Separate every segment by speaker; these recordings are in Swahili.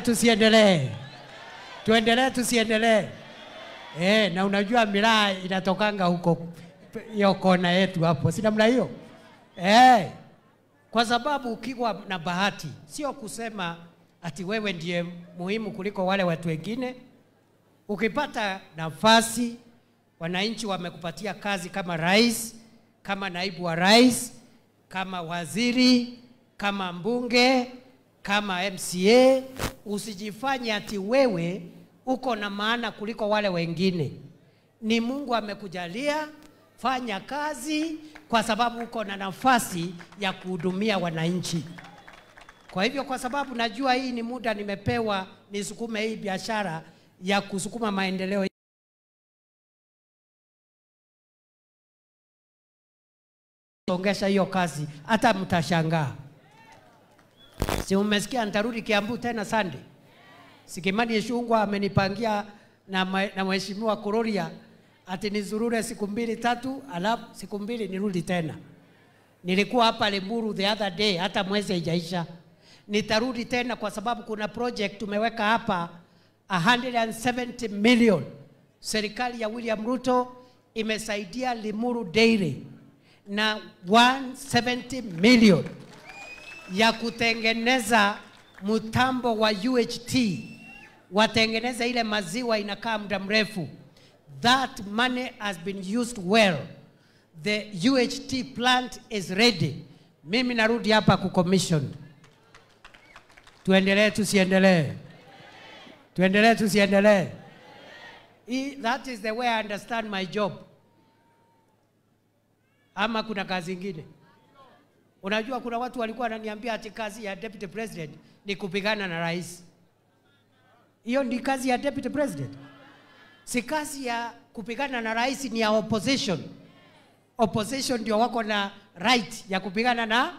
Speaker 1: Tusiendelee? Tuendelee tusiendelee? Na unajua miraa inatokanga huko hiyo kona yetu hapo, si namna hiyo? Kwa sababu ukiwa na bahati, sio kusema ati wewe ndiye muhimu kuliko wale watu wengine. Ukipata nafasi, wananchi wamekupatia kazi kama rais, kama naibu wa rais, kama waziri, kama mbunge, kama MCA, usijifanye ati wewe uko na maana kuliko wale wengine. Ni Mungu amekujalia, fanya kazi kwa sababu uko na nafasi ya kuhudumia wananchi. Kwa hivyo, kwa sababu najua hii ni muda nimepewa nisukume hii biashara ya kusukuma maendeleo, ongesha hiyo kazi, hata mtashangaa. Si umesikia nitarudi Kiambu tena Sunday? Si Kimani Ichung'wah amenipangia na Mheshimiwa Kururia ati nizurure siku 2 3, alafu siku 2 nirudi tena. Nilikuwa hapa Limuru the other day, hata mwezi haijaisha. Nitarudi tena kwa sababu kuna project tumeweka hapa 170 million. Serikali ya William Ruto imesaidia Limuru Dairy na 170 million ya kutengeneza mtambo wa UHT, watengeneza ile maziwa inakaa muda mrefu. That money has been used well. The UHT plant is ready. Mimi narudi hapa ku commission. Tuendelee tusiendelee? Tuendelee tusiendelee? That is the way I understand my job. Ama kuna kazi ingine? Unajua kuna watu walikuwa wananiambia ati kazi ya deputy president ni kupigana na rais. Hiyo ndi kazi ya deputy president? Si kazi ya kupigana na rais, ni ya opposition. Opposition ndio wako na right ya kupigana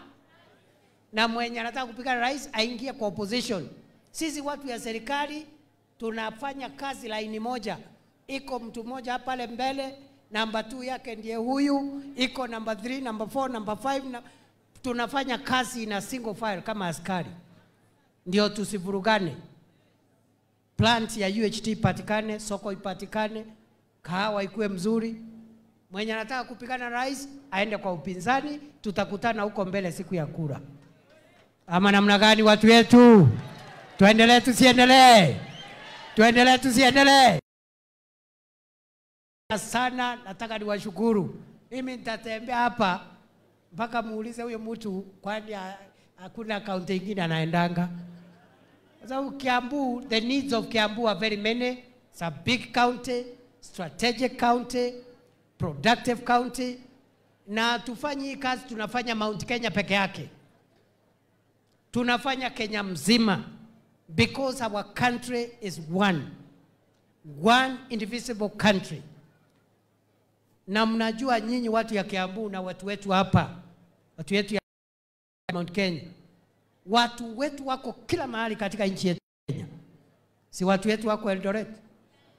Speaker 1: na mwenye anataka kupigana na rais aingie kwa opposition. Sisi watu ya serikali tunafanya kazi laini moja. Iko mtu mmoja pale mbele, namba 2 yake ndiye huyu, iko namba 3, namba 4, namba 5 tunafanya kazi na single file kama askari. Ndio tusivurugane. Plant ya UHT ipatikane, soko ipatikane, kahawa ikuwe mzuri. Mwenye anataka kupigana na rais aende kwa upinzani, tutakutana huko mbele siku ya kura. Ama namna gani watu wetu? Tuendelee tusiendelee? Tuendelee tusiendelee? Sana nataka niwashukuru. Mimi nitatembea hapa mpaka muulize huyo mtu kwani hakuna kaunti nyingine anaendanga. Kwa sababu Kiambu, the needs of Kiambu are very many. It's a big county, strategic county, productive county. Na tufanye hii kazi, tunafanya Mount Kenya peke yake. Tunafanya Kenya mzima because our country is one. One indivisible country. Na mnajua nyinyi watu ya Kiambu na watu wetu hapa, watu wetu ya Mount Kenya, watu wetu wako kila mahali katika nchi yetu Kenya. Si watu wetu wako Eldoret,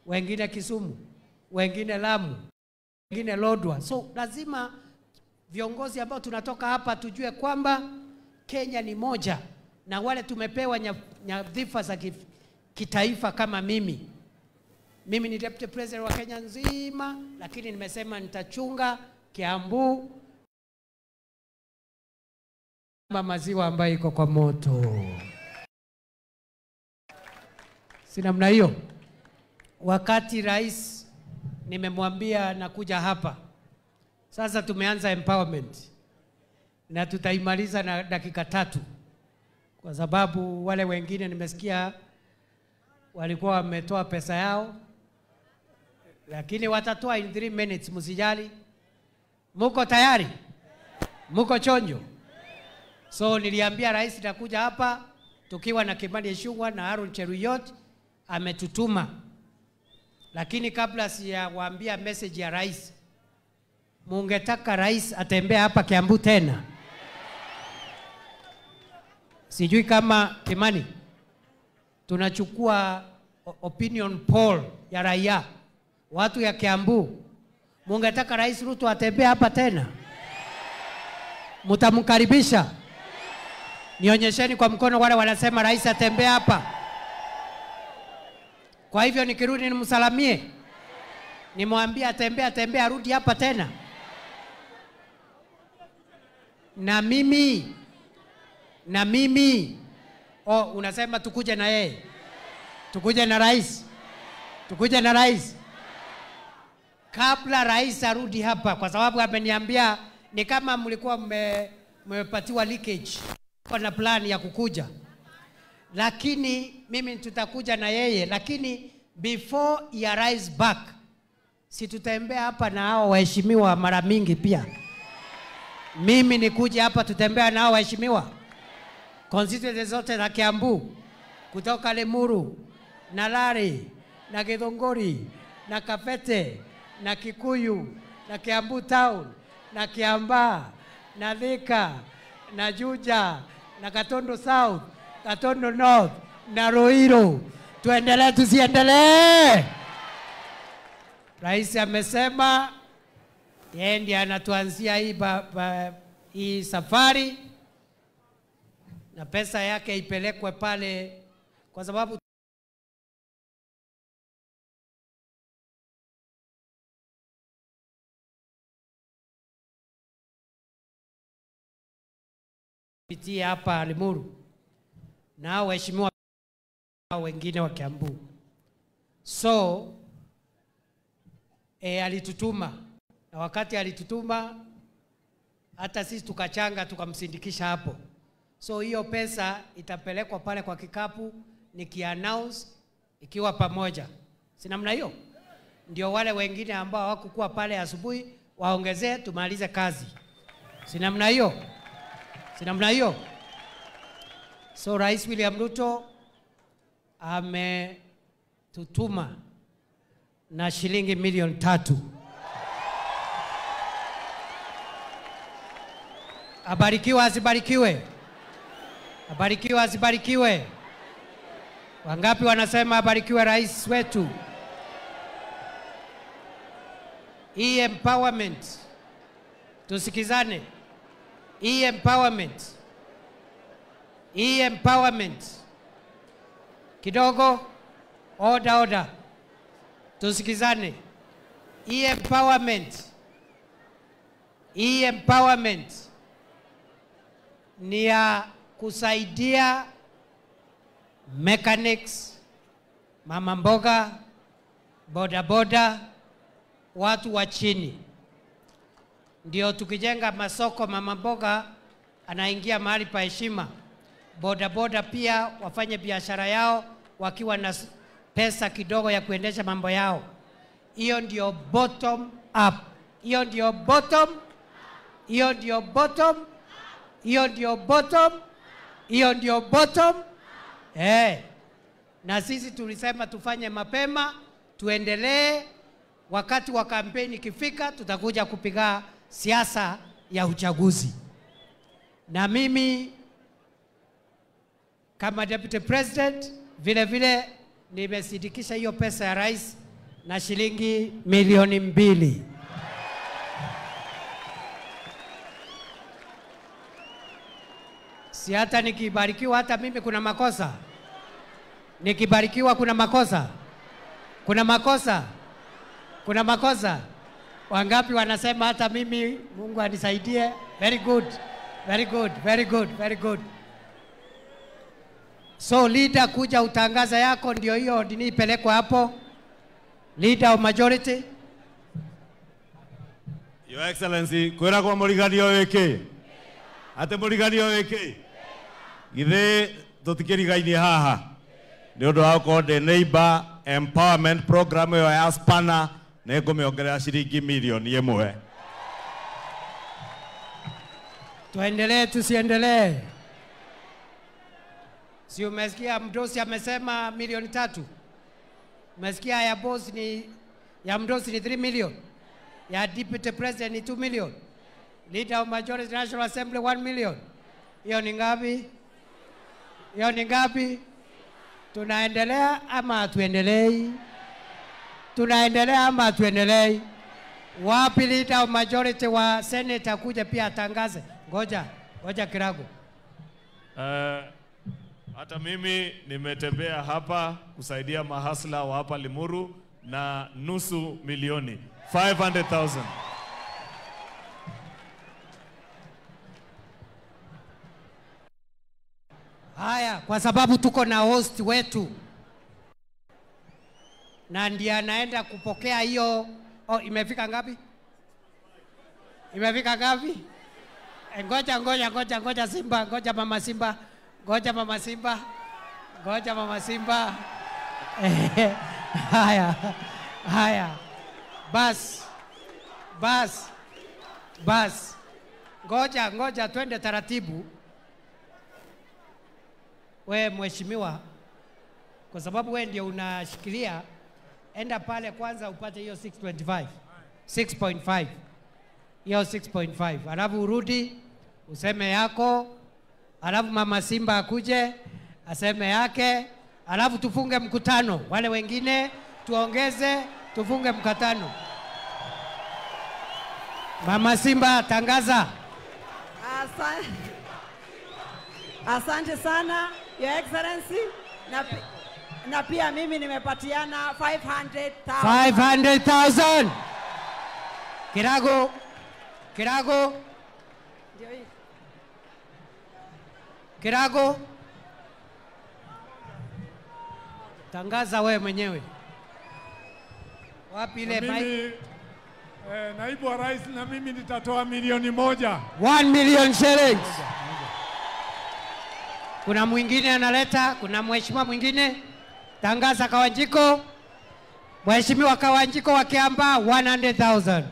Speaker 1: wengine Kisumu, wengine Lamu, wengine Lodwar. So lazima viongozi ambao tunatoka hapa tujue kwamba Kenya ni moja, na wale tumepewa nyadhifa za kitaifa kama mimi. Mimi ni deputy president wa Kenya nzima, lakini nimesema nitachunga Kiambu maziwa ambayo iko kwa moto. Si namna hiyo? Wakati rais nimemwambia nakuja hapa. Sasa tumeanza empowerment na tutaimaliza na dakika 3. Kwa sababu wale wengine nimesikia walikuwa wametoa pesa yao, lakini watatoa in 3 minutes, msijali. Muko tayari? Muko chonjo? So niliambia rais nitakuja hapa tukiwa na Kimani Ichung'wah na Aaron Cheruiyot, ametutuma. Lakini kabla sijawaambia message ya rais, mungetaka rais atembee hapa Kiambu tena? Sijui kama Kimani tunachukua opinion poll ya raia, watu ya Kiambu. Mungetaka Rais Ruto atembee hapa tena? Mtamkaribisha? Nionyesheni kwa mkono wale wanasema rais atembee hapa. Kwa hivyo nikirudi nimsalamie, nimwambie atembea tembea, arudi hapa tena. Na mimi oh, unasema tukuje na yeye, tukuje na rais, tukuje na rais kabla rais arudi hapa, kwa sababu ameniambia ni kama mlikuwa mmepatiwa leakage kwa plan ya kukuja, lakini mimi tutakuja na yeye, lakini before he arrives back, si tutembea hapa na hao waheshimiwa mara mingi pia. Mimi nikuje hapa tutembea na hao waheshimiwa constituency zote za Kiambu, kutoka Limuru na Lari na Githunguri na Kabete na Kikuyu na Kiambu town na Kiambaa na Thika na Juja na Katondo South, Katondo North na Ruiru. Tuendelee tusiendelee? Rais amesema yeye ndiye anatuanzia hii safari, na pesa yake ipelekwe pale, kwa sababu pitia hapa Limuru na waheshimiwa wengine wa Kiambu. So alitutuma, na wakati alitutuma hata sisi tukachanga tukamsindikisha hapo. So hiyo pesa itapelekwa pale kwa kikapu nikiannounce ikiwa pamoja. Si namna hiyo? Ndio wale wengine ambao hawakukuwa pale asubuhi waongezee tumalize kazi. Si namna hiyo? Si namna hiyo? So Rais William Ruto ametutuma na shilingi 3,000,000. Abarikiwe asibarikiwe? Abarikiwe asibarikiwe? Wangapi wanasema abarikiwe rais wetu? Hii empowerment, tusikizane. Hii empowerment, hii empowerment kidogo, order order, tusikizane. Hii empowerment, hii empowerment ni ya kusaidia mechanics, mama mboga, boda boda, watu wa chini. Ndio tukijenga masoko, mama mboga anaingia mahali pa heshima, boda boda pia wafanye biashara yao wakiwa na pesa kidogo ya kuendesha mambo yao. Hiyo ndio bottom up. Hiyo ndio bottom. Hiyo ndio bottom. Hiyo ndio bottom. Hiyo ndio bottom. Na sisi tulisema tufanye mapema, tuendelee. Wakati wa kampeni ikifika tutakuja kupiga siasa ya uchaguzi. Na mimi kama deputy president vile vile nimesindikisha hiyo pesa ya rais na shilingi 2,000,000. Si hata nikibarikiwa hata mimi kuna makosa? Nikibarikiwa kuna makosa? Kuna makosa? Kuna makosa? Wangapi wanasema hata mimi Mungu anisaidie? Very good. Very good, very good, very good. So leader, kuja utangaza yako, ndio hiyo dini ipelekwa hapo. Leader of majority.
Speaker 2: Your Excellency, kwera kwa muriganio wiki. Ate muriganio wiki. Githe tutikirigainie haha. Ni undu wa gukorwo ndi neighbor empowerment program ĩyo ya Spana nĩ ngũmĩongerera ciringi 1,000,000.
Speaker 1: Tuendelee tusiendelee? Si umesikia mdosi amesema 3,000,000? Umesikia ya boss ni ya mdosi ni 3 million. Ya deputy president ni 2 million. Leader of majority National Assembly 1 million. Hiyo ni ngapi? Hiyo ni ngapi? Tunaendelea ama hatuendelei? Tunaendelea ama hatuendelei? Wapi leader of majority wa Senate akuja pia atangaze? Ngoja, ngoja Kirago.
Speaker 3: Hata mimi nimetembea hapa kusaidia mahasla wa hapa Limuru na 500,000, 500,000.
Speaker 1: Haya, kwa sababu tuko na host wetu na ndiye anaenda kupokea hiyo. Oh, imefika ngapi? Imefika ngapi? Ngoja ngoja ngoja ngoja Simba, ngoja mama Simba, ngoja mama Simba, ngoja mama Simba. Haya, haya. Bas, bas, bas. Ngoja ngoja twende taratibu. We mheshimiwa, kwa sababu we ndio unashikilia, enda pale kwanza upate hiyo 625, 6.5, hiyo 6.5, alafu urudi useme yako, alafu mama Simba akuje aseme yake, alafu tufunge mkutano. Wale wengine tuongeze, tufunge mkutano. Mama Simba, tangaza.
Speaker 4: Asante sana Your Excellency, na pia mimi nimepatiana 500,000.
Speaker 1: 500,000. Kirago, Kirago,
Speaker 4: Ndio hii.
Speaker 1: Kirago, tangaza wewe mwenyewe. Wapi ile mic?
Speaker 5: Mimi, naibu wa rais, na mimi nitatoa 1,000,000.
Speaker 1: 1 million shillings. Kuna mwingine analeta, kuna mheshimiwa mwingine. Tangaza Kawanjiko. Mheshimiwa Kawanjiko wa Kiambaa 100,000.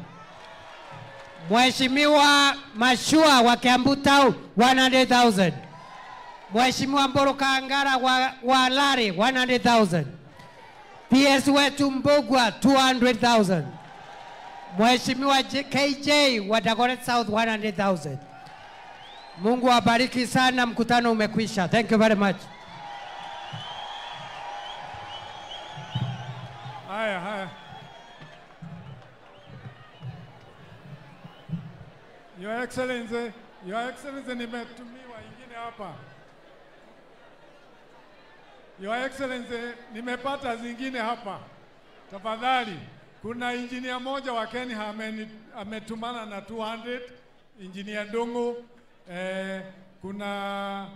Speaker 1: Mheshimiwa Mashua wa Kiambu Town 100,000. Mheshimiwa Mboro Kangara wa Lare 100,000. PS wetu Mbugua 200,000. Mheshimiwa KJ wa Dagoretti South 100,000. Mungu awabariki sana, mkutano umekwisha. Thank you very much.
Speaker 5: Haya, haya. Your Excellency, Your Excellency, nimetumiwa ingine hapa. Your Excellency, nimepata zingine hapa. Tafadhali, kuna engineer moja wa Kenya ametumana na 200, Engineer Ndungu. Kuna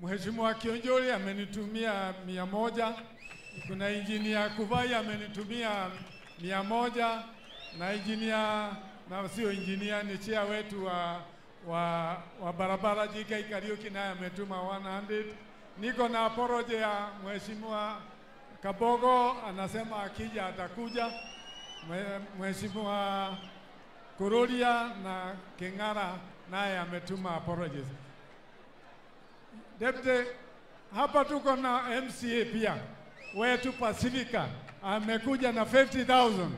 Speaker 5: Mheshimiwa Kionjoli amenitumia 100, kuna Engineer Kuvai amenitumia 100, na engineer, na sio engineer, ni chair wetu wa barabara JK Kariuki naye ametuma 100. Niko na apology ya Mheshimiwa Kabogo, anasema akija atakuja. Mheshimiwa Kururia na Kingara naye ametuma apologies. Deputy, hapa tuko na MCA pia wetu Pacifica amekuja na 50,000.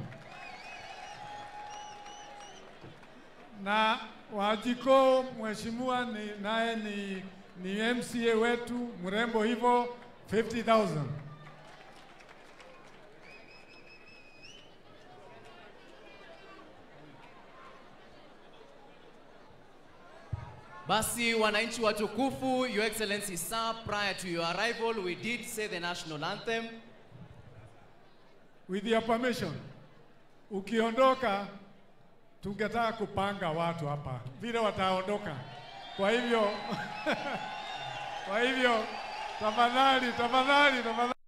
Speaker 5: Na Wajiko mheshimiwa ni naye ni MCA wetu mrembo hivyo 50,000.
Speaker 6: Basi wananchi watukufu, Your Excellency sir, prior to your arrival we did say the national anthem.
Speaker 5: With your permission, ukiondoka tungetaka kupanga watu hapa vile wataondoka. Kwa hivyo tafadhali, tafadhali, tafadhali.